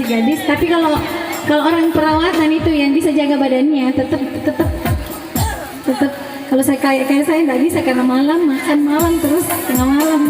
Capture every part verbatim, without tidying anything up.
Gadis, tapi kalau kalau orang perawatan itu yang bisa jaga badannya, tetap tetap tetap. Kalau saya kayak kayak saya nggak bisa karena malam makan malam terus tengah malam.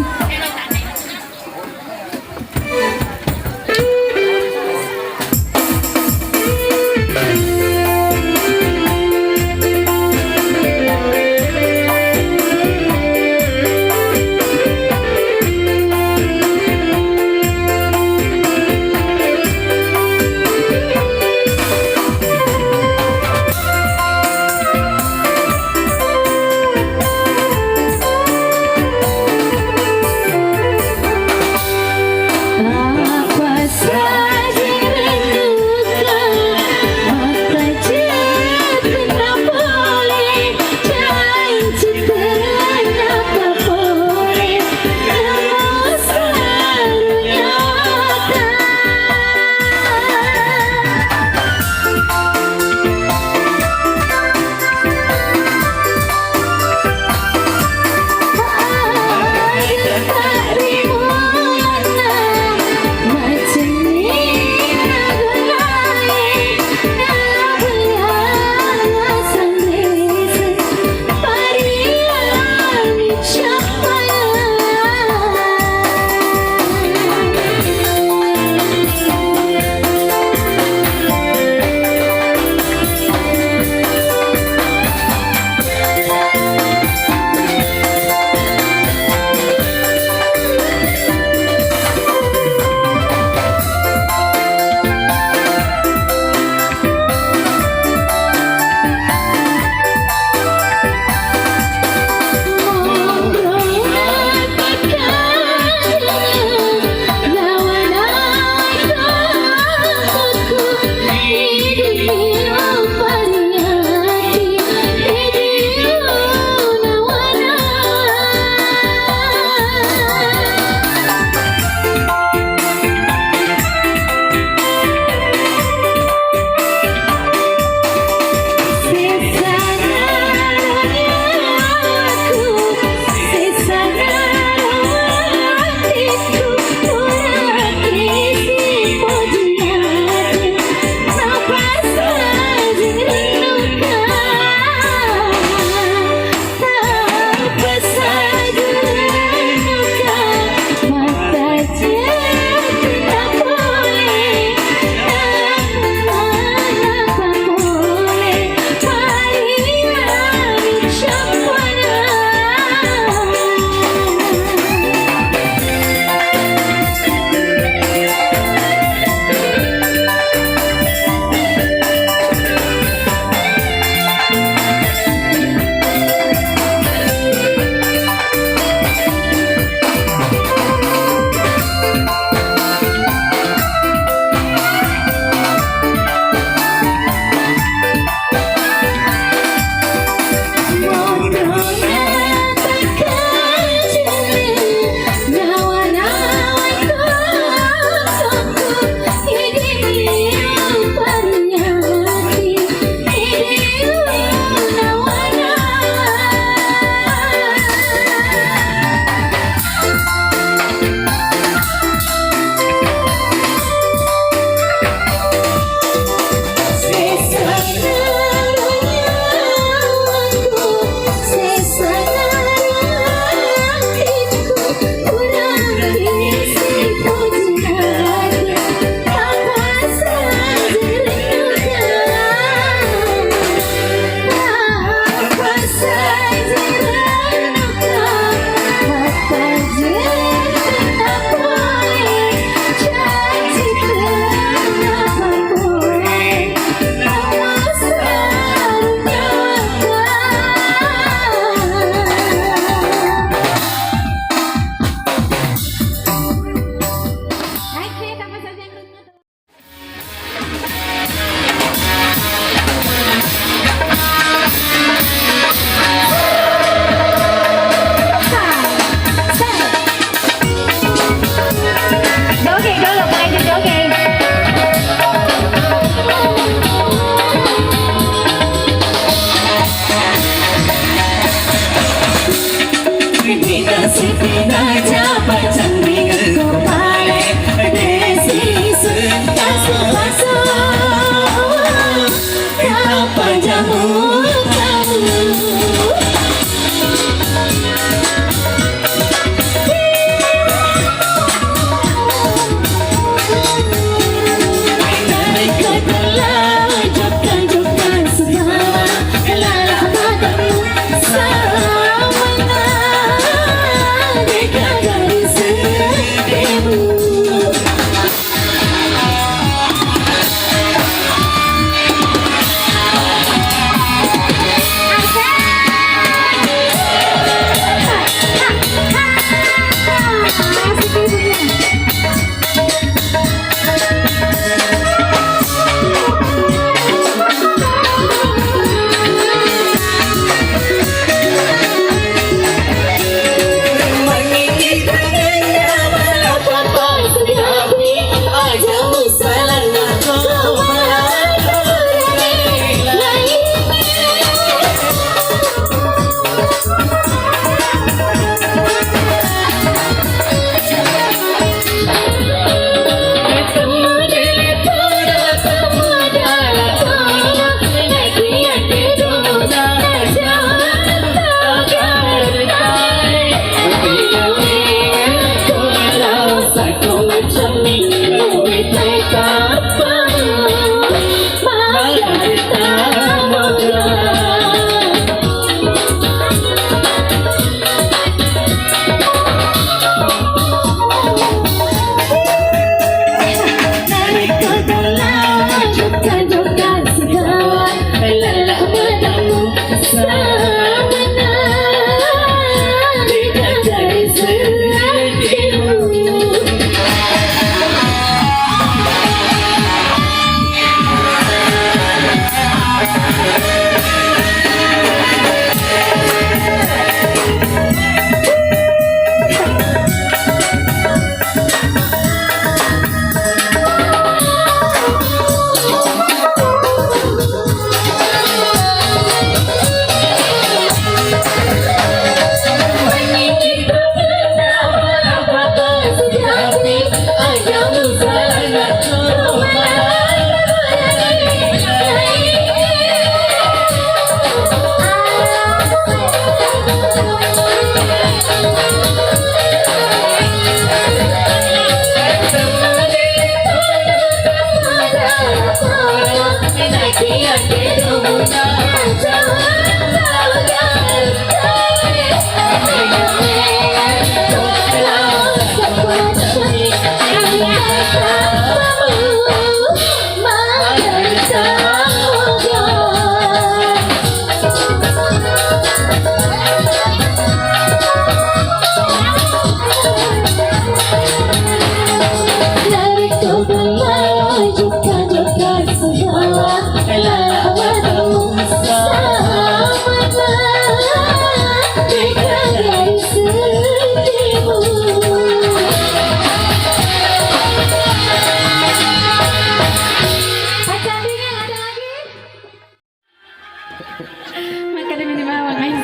Makkeda mini bawang, guys.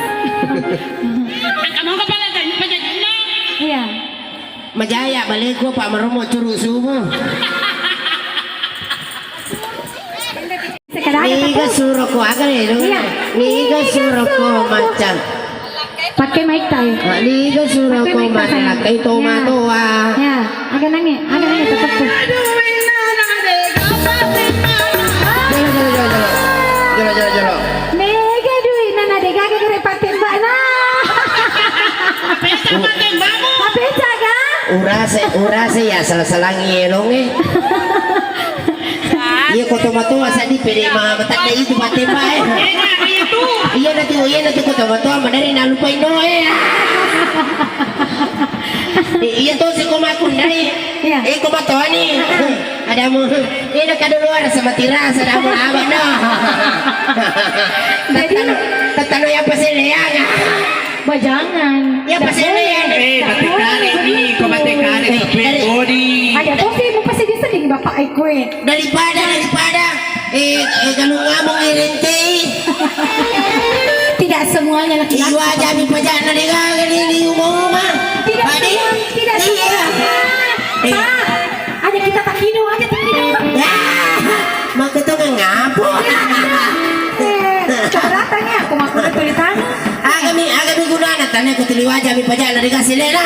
Angka mongko pala tanya pajajina. Iya. Majaya baleku, Pak, maromo curu subuh. Sekarang ada niga suroko aga le, iya. Niga suroko macam. Pakai mic tai. Ah, niga suroko malakkai toa-toa. Ya, aga nangi, aga nangi tetep tuh. Jolo, jolo, jolo, jolo. Jolo, jolo, jolo. Mega duit nana dega gere paten bana. Apa ya paten bamu? Apa ya caga? Urase, urase ya salah-salangi elonge. Iya, ko tomatoa seddi pede ma-, matadde itu paten bae. Iya, natu, iya, natu ko tomatoa madari nalupai noe. Eh, iya to, siko makkundai. Iya. Eh, ko matoani. Ada mu, eh, nak ada luar sama tiras, ada mu apa no. Jadi tettano, tettano yang paseleang. Bajangan. Ya, pasti ada ya. Eh, batik karet nih, kok batik karet, eh, tapi dari body. Ada topi mu pasti diseding bapak ai kue. Daripada, daripada, eh, eh, kalau ngomong irente. Tidak semuanya laki-laki. Iya, jami pajana dega gini di umur mah. Tidak semua, tidak semua. Eh. Pak, ada kita takino aja takino. Ya, mau ketemu ngapa? Eh, coba datang ya, aku mau kulit tulisan. Agami, agami gunana tane ko tuli waja mi pajana dikasih lela.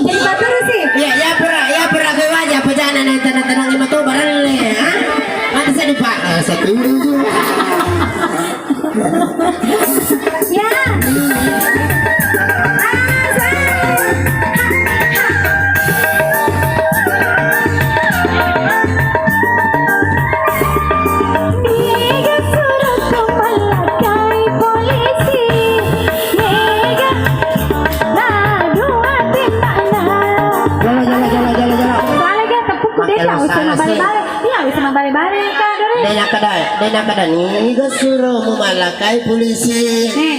Jadi batur sih. Iya, ya pura, ya pura ke waja pajana na tanang-tanang lima to baralle, ha? Mati saya lupa. Ah, satu. Ya. Jolo, jolo, jolo, jolo, jolo. Salah ga tepukku deh, ya, wis mabale-bale. Iya, wis mabale-bale, Kak, dore. Dena kada, dena kada niga suro mu malakai polisi. Eh.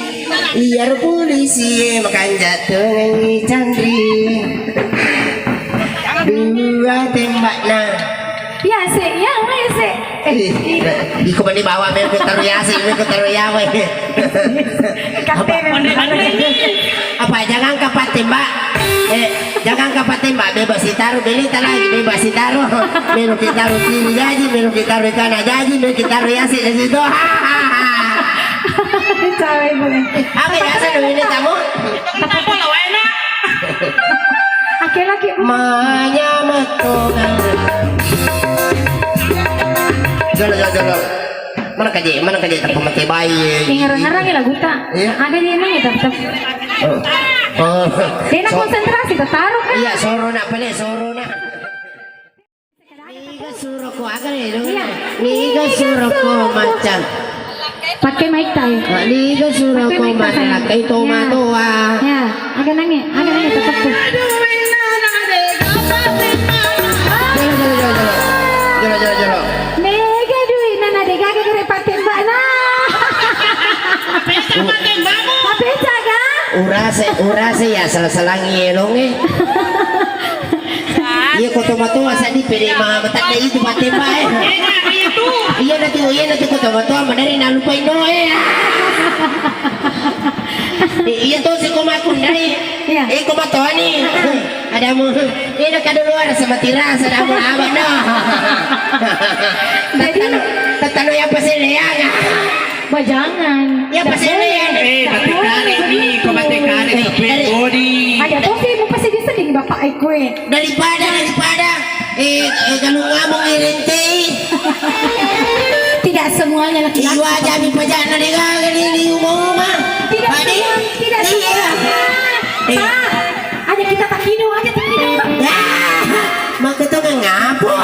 Iyaro polisi e makanja tongengngi canri. Dua tembakna. Iya, se, iya, iya, se. Eh, iko mani bawa meko taru yase, meko taru yawe. Apa? Apa, jangan kapatte, Mbak? Eh, jangan kapatte, Mbak. Bebas sitaru, beli lagi, bebas sitaru. Melo kita taru kiri jaji, melo kita taru kanan jaji, melo kita taru yase di situ. Cawe gue. Apa biasa dulu ini tamu? Apa lo enak? Laki-laki. Manya metu. Jolo, jolo, jolo. Mana kaje, mana kaje tak pemete bayi. Ngerang-ngerang ya lagu tak? Iya. Ada dia nanya tetap. Oh. Oh. Dia nak konsentrasi, tak taruh kan? Iya, soro nak pale, soro nak. Niga suroko aga le, dong? Iya. Niga suroko macam. Pakai mic tai. Ah, niga suroko malakkai toa-toa. Ya, aga nangi, aga nangi tetep tuh. Jolo, jolo, jolo, jolo. Jolo, jolo, jolo. Mega duit nana dega gere paten bana. Apa ya paten bamu? Apa ya caga? Urase, urase ya salah-salangi elonge. Iya, ko tomatoa seddi pede ma-, matadde itu paten bae. Iya, natu, iya, natu ko tomatoa madari nalupai noe. Eh, iya to, siko makkundai. Iya. Eh, ko matoani. Ada mu, eh, nak ada luar sama tiras, ada mu apa no. Jadi tettano, tettano yang paseleang. Bajangan. Ya, pasti ada ya. Eh, batik karet nih, kok batik karet, eh, tapi dari body. Ada topi mu pasti diseding bapak ai kue. Daripada, daripada, Eh, eh, kalau ngomong, eh, rentei. Tidak semuanya laki-laki. Iwa jami pajakna de gaga ni, ni umoma. Tidak semua, tidak semua. Eh. Pak, aja kita takino, aja takino. Ya, mau ketemu ngapa?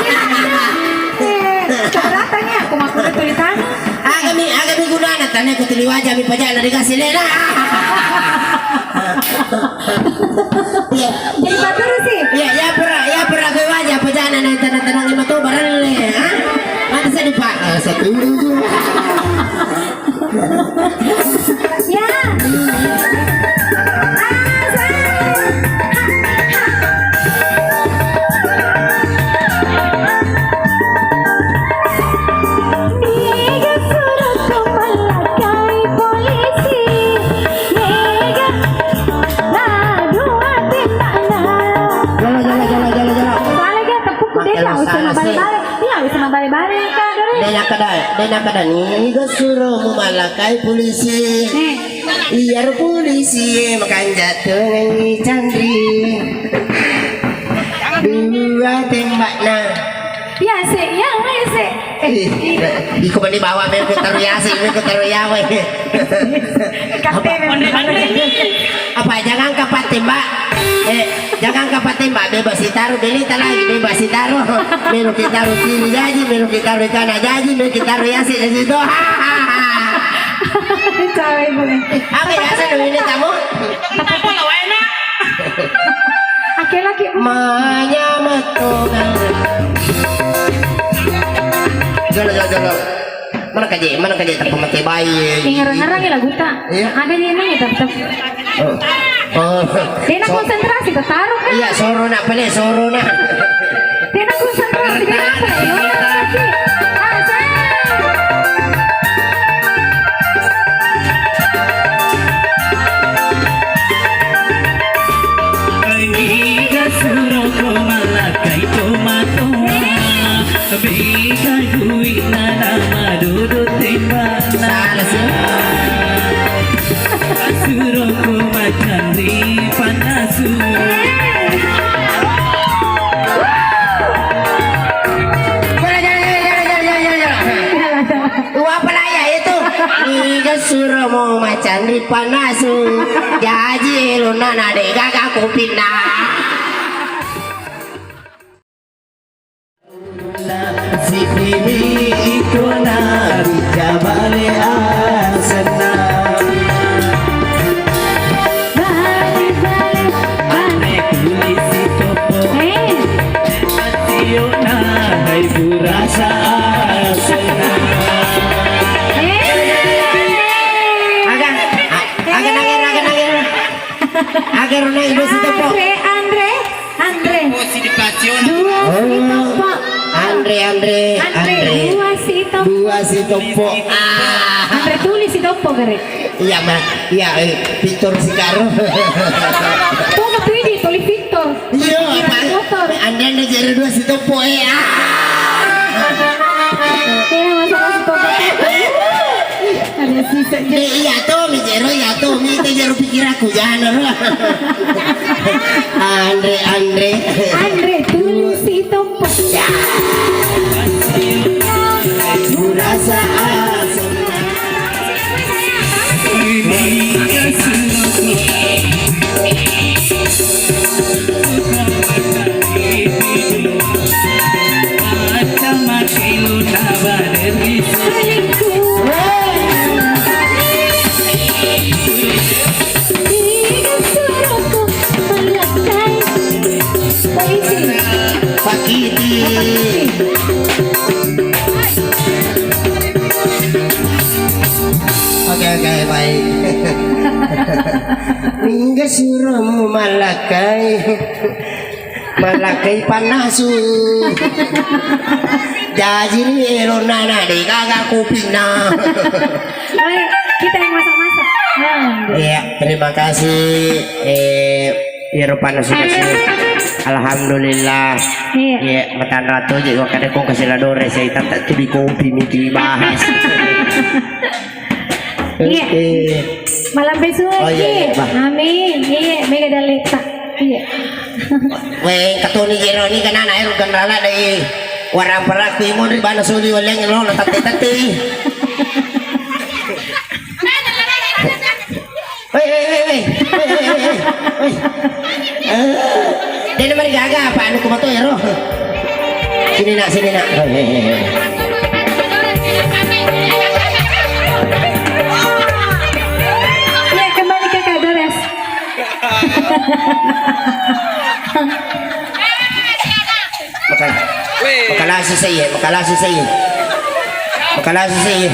Eh, coba datang ya, aku mau kuda tulisan. Agami, agami gunana, tanya ku tuli waja mi pajakna de gaga selera. Iya. Jadi batur sih. Iya, ya pura, ya pura gue waja pajakna na tanang-tanang lima to barale, ha? Mati saya lupa. Ah, satu. Ya. Ah, saya. Niga suroko mallakai polisi, niga nadua tembakna. Jala, jala, jala, jala, jala. Paling dia tepuk desa, wis mabale-bale. Iya, wis mabale-bale, Kak, dore. Dena kada, dena kada niga suro mu mallakai polisi. Eh. Iyaro polisi e makanja tongengi Canri. Dua tembakna. Iya, se, iya, iya, se. Eh, iko mani bawa meko taru yase, meko taru yawe. Apa? Apa, jangan kapat tembak. Eh, jangan kapat tembak, bebas sitaru, beli lagi, bebas sitaru. Melo kita taru kiri jaji, melo kita taru kanan jaji, melo kita taru yase di situ. Cawe gue. Apa ya, saya dulu ini tamu? Apa lo enak? Laki-laki. Manya metu. Jolo, jolo, jolo. Mana kaje, mana kaje tak pemete bayi. Ngerang-ngerang ya lagu tak? Iya. Ada di ini ya tetap. Oh. Oh. Dia nak konsentrasi, tak taruh kan? Iya, soro nak pele, soro nak. Tena ku sanrang, tena apa? Yo, lagi. Ah, saya. Niga suroko mallakai tomatoa, bega duitna namadodo tembakna. Salah sih. Suroko macanri panasu. Jala, jala, jala. Uwa pelaya itu. Niga suro mu macanri panasu. Jaji elona na de gaga kupinna. Siddimi ikona ricabale asenna. Bale, bale, bale. Anre tuli sitoppo. Eh. Ationa hai burasa asenna. Eh. Aga, a-, aga nangero, aga nangero. Aga rona ibu sitoppo. Andre, Andre. Andre. Dua sitoppo. Andre, Andre, Andre, Andre. Dua sitoppo. Dua sitoppo. Ah. Andre tuli sitoppo gare. Iya, Ma. Iya, eh, Victor Sikaro. Toma tu ini, tuli Victor. Iya, Kira apa? Motor. Andre, Andre jero dua sitoppo, eh. Ah. Iya, masalah sitoppo. Ada sisa. Eh, iya, Tommy, jero, iya, Tommy, itu jero pikiranku, jangan. Andre, Andre. Andre, tuli sitoppo. Burasa asam. Pakiti. Oke, oke, baik. Niga suro mu mallakai. Mallakai panasu. Jaji ni elona na de gaga kupinna. Baik, kita yang masak-masak. Nah. Iya, terima kasih. Eh, iyaro panasu-nasu. Alhamdulillah. Iya. Iya, matanra toje, wa kada ko kasih ladore, saya tak, tak tuli kopi miti bahas. Iya. Oke. Malam besok. Oh, iya, iya, Pak. Amin. Iya, mega daleta. Iya. Weh, katoni jero ni kanana ero ganrala dai warang peraku imun ri bana suli waleng lo na tette-tette. Weh, weh, weh, weh. Weh, weh, weh, weh. Eh, dena mari gaga apa anu kumato ero. Sini nak, sini nak. Weh, weh, weh, weh. Ya, kembali ke Kak Dores. Makala-, makalasi saya, makalasi saya. Makalasi saya.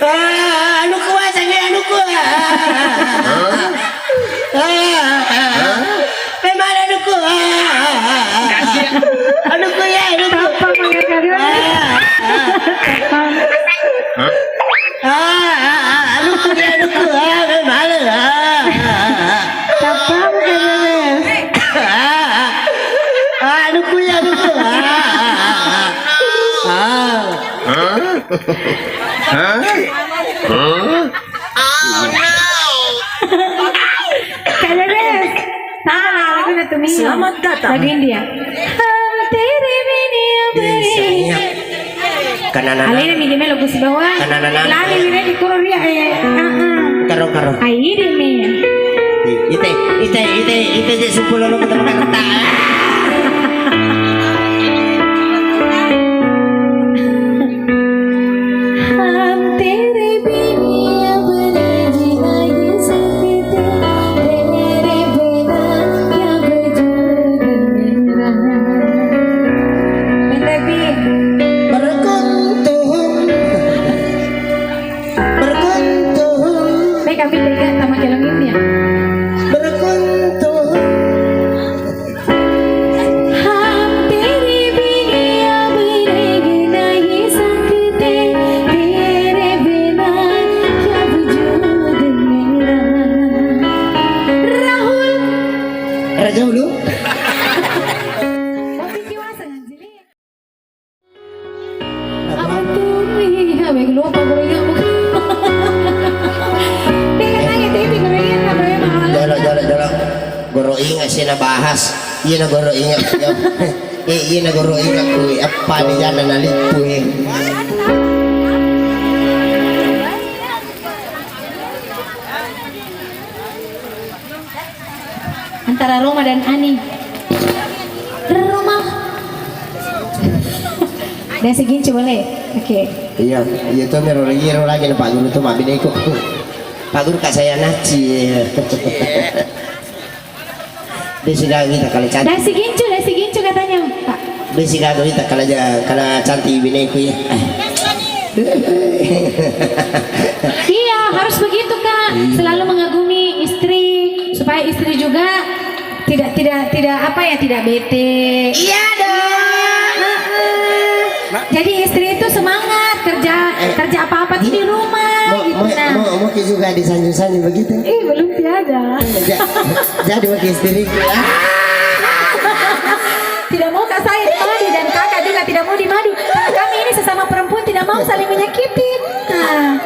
Ah, anu kuat saya, anu kuat. Ah, ah, ah. Memang anu kuat. Anu kuat ya, anu kuat. Apa makan kalian? Ah, ah. Ah, ah, ah, aduh, aduh, aduh, ah, male, ah, ah, ah. Tapang, Kak Dores. Ah, ah, ah, aduh, kuya, aduh, ah, ah, ah, ah. Ah. Hah? Hah? Kak Dores. Sama lagu itu, Mia. Selamat datang. Lagu India. Hum tere bina. Ih, sayang. Kananana. Alena mi di melo ku sibawa. Kananana. Lali mi di kuro ria, eh. Ah, ah. Karo, karo. Ai di mi. Ite, ite, ite, ite je sepuluh lo ketemu kata. Hum tere bina. Berkuntung, berkuntung. Baik, kami tega sama kelong ini ya. Berkuntung. Rahul. Raja Ulu. Apa tuh? Ih, ya, weh, lupa gue ingat. Dia kan nanya, dia pikir ingat apa ya, Bang? Jolo, jolo, jolo. Guru ingat sih na bahas. Iya na guru ingat. Eh, iya na guru ingat kui. Apa di jana na lipu, eh. Antara Roma dan Ani. Roma. Dan segincu boleh? Oke. Iya, iya tuh, mero lagi, ro lagi na Pak Guru tuh, mabineku. Pak Guru, Kak, saya naci. Dia sudah kita kalau cantik. Dan segincu, dan segincu katanya, Pak. Besi gaga wita kala ja-, kala cantik bineku ya. Iya, harus begitu, Kak. Iya. Selalu mengagumi istri supaya istri juga tidak, tidak, tidak apa ya, tidak bete. Iya dong. Heeh. Jadi istri itu semangat kerja, eh, kerja apa-apa tuh di rumah, mau, gitu, mau, nah. Mau, mau juga disanjung-sanjung begitu? Ih, belum tiada. Ja-, jadi wakil istriku ya. Tidak mau kak saya dimadu dan kakak juga tidak mau dimadu. Karena kami ini sesama perempuan tidak mau saling menyakiti. Nah.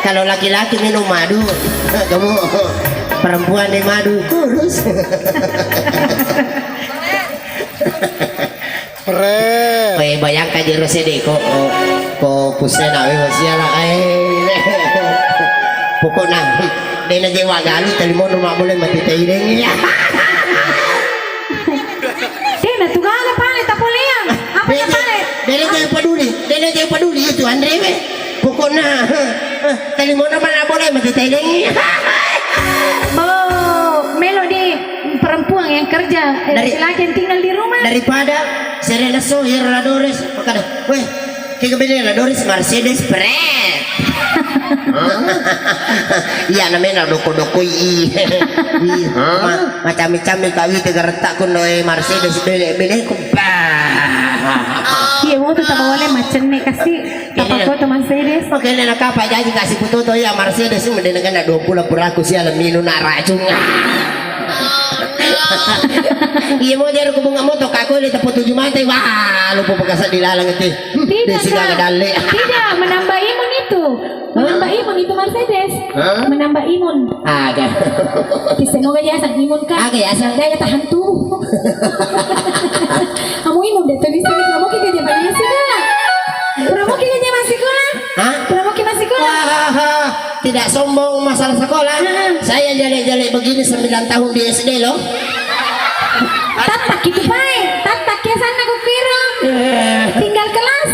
Kalau laki-laki minum madu, kamu perempuan nih madu kurus. Pre. Weh, bayangkan jero sedeko, oh, ko kusena, weh, siala, eh. Pokokna, dena jewa galu, telepon rumah boleh mati tairing. Dena tugala pale tapoleang. Apa na pale? Dena je peduli, dena je peduli itu Andre, weh. Pokokna, eh, telepon mana boleh mati tairing. Oh, Melody. Perempuan yang kerja, eh, dari-, laki-laki yang tinggal di rumah. Daripada sere lesso, iyaro La Dores, makana, weh, kega bene La Dores, Mercedes, pret. Iya, namanya doko-dokoi. Ih, ma-, macam-macam kawite geretak kuno, eh, Mercedes, bene-, beneku, bah. Iya, mau tuh tambah boleh macenne kasih. Tapa foto Mercedes. Oke, nena kapa jaji kasih foto to ya Mercedes mu dena kena dua puluh puraku siala minu na racung. Iya mau jero ku bunga moto kako le tepo tujuh mate. Wah, lupa pekasa dilalang ete. Tidak, desi gaga dalle. Tidak, menambah imun itu. Tuh, menambah imun itu Mercedes. Hah? Menambah imun. Aga. Semoga dia asal imun kan. Aga ya, asal. Daya tahan tubuh. Kamu imun deh, tuh bisa. Kamu kira dia banyak sih, Kak? Kamu kira dia masih sekolah? Hah? Kamu kira masih sekolah? Wah, tidak sombong masalah sekolah. Heeh. Saya jelek-jelek begini sembilan tahun di S D loh. Tattak itu, Pak. Tattak ya sana kukira. Eh. Tinggal kelas.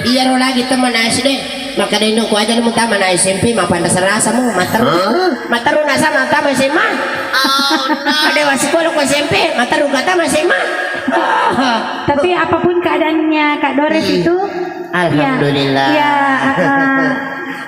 Iya, ro lagi teman S D. Maka deno ku aja nemu tama na S M P, mapa nda serasa mu, materu. Hah? Materu nasa mata S M A. Oh, no. Ada wasiku lo ku S M P, materu kata S M A. Tapi apapun keadaannya Kak Dores itu, ya, alhamdulillah. Ya, uh, uh.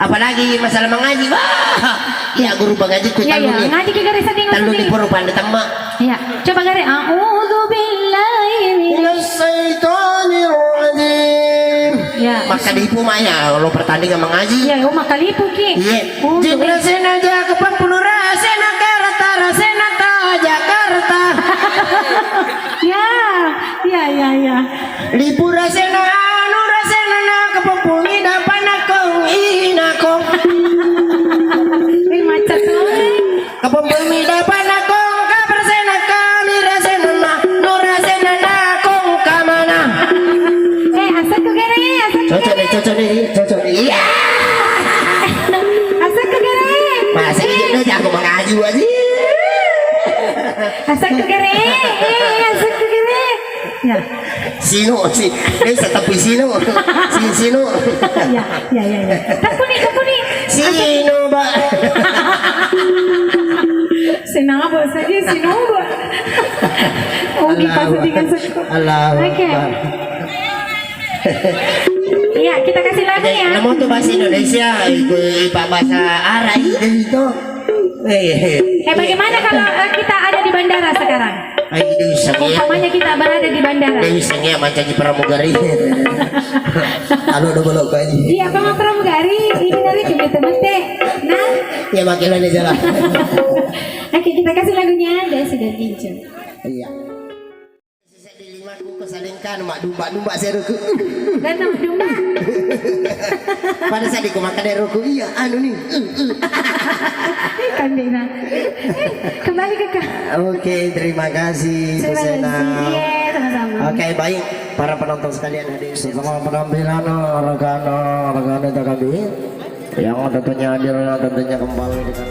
Apalagi masalah mengaji, wah, ya guru mengaji ku. Ya, ya, ngaji kita dari sini. Telu di puru pandai temma. Iya, coba gare. A'udzu billahi minasy syaitonir rajim. Iya. Maka dipu maya lo pertandingan mengaji. Iya, oh, maka lipu ki. Iya. Oh, jing rasena aja ke Pampulu, rasena karata, rasena ta Jakarta. Ya, ya, ya, ya. Lipu rasena anu rasena na ke Pampulu, ida panakong inakong. Ini macet tuh. Kapong pemida panakong, kapersena kami rasena, no rasena nakong kamana. Eh, asakku gere, asakku gere. Cocok nih, cocok nih, cocok nih. Iya. Asakku gere. Masih gitu, jago mengaji aja. Asakku gere, eh, asakku gere. Ya. Sino, si, eh, setapi sino. Si, sino. Ya, ya, ya, ya. Takuni, takuni. Sino, Mbak. Senabo saja, sino, Mbak. Oh, kita Allah sedih Akbar. Oke. Allah Akbar. Iya, kita kasih lagu ya. Namo tuh bahasa Indonesia, ibu, ibu bahasa Arab itu. Eh, eh, eh, bagaimana kalau, eh, kita ada di bandara sekarang? Ai, dui sange. Umpamanya kita berada di bandara. Dui sange mancaji pramugari. Anu, udah belok aja. Iya, apa mau pramugari? Ini dari kita mete. Nah. Ya, makin aneh jalan. Oke, kita kasih lagunya. Dia sudah pinjam. Iya. Sisa di limaku ke salengkan, mak dumba-dumba seruku. Dan nama dumba. Pada saat di kumakan ruku, iya, anu nih. Kan dena. Kembali ke Kak. Oke, terima kasih, Bu Sena. Terima kasih. Iya, sama-sama. Oke, baik, para penonton sekalian, hadir semua penampilan, rekan-rekan kita kami yang tentunya hadir, tentunya kembali dengan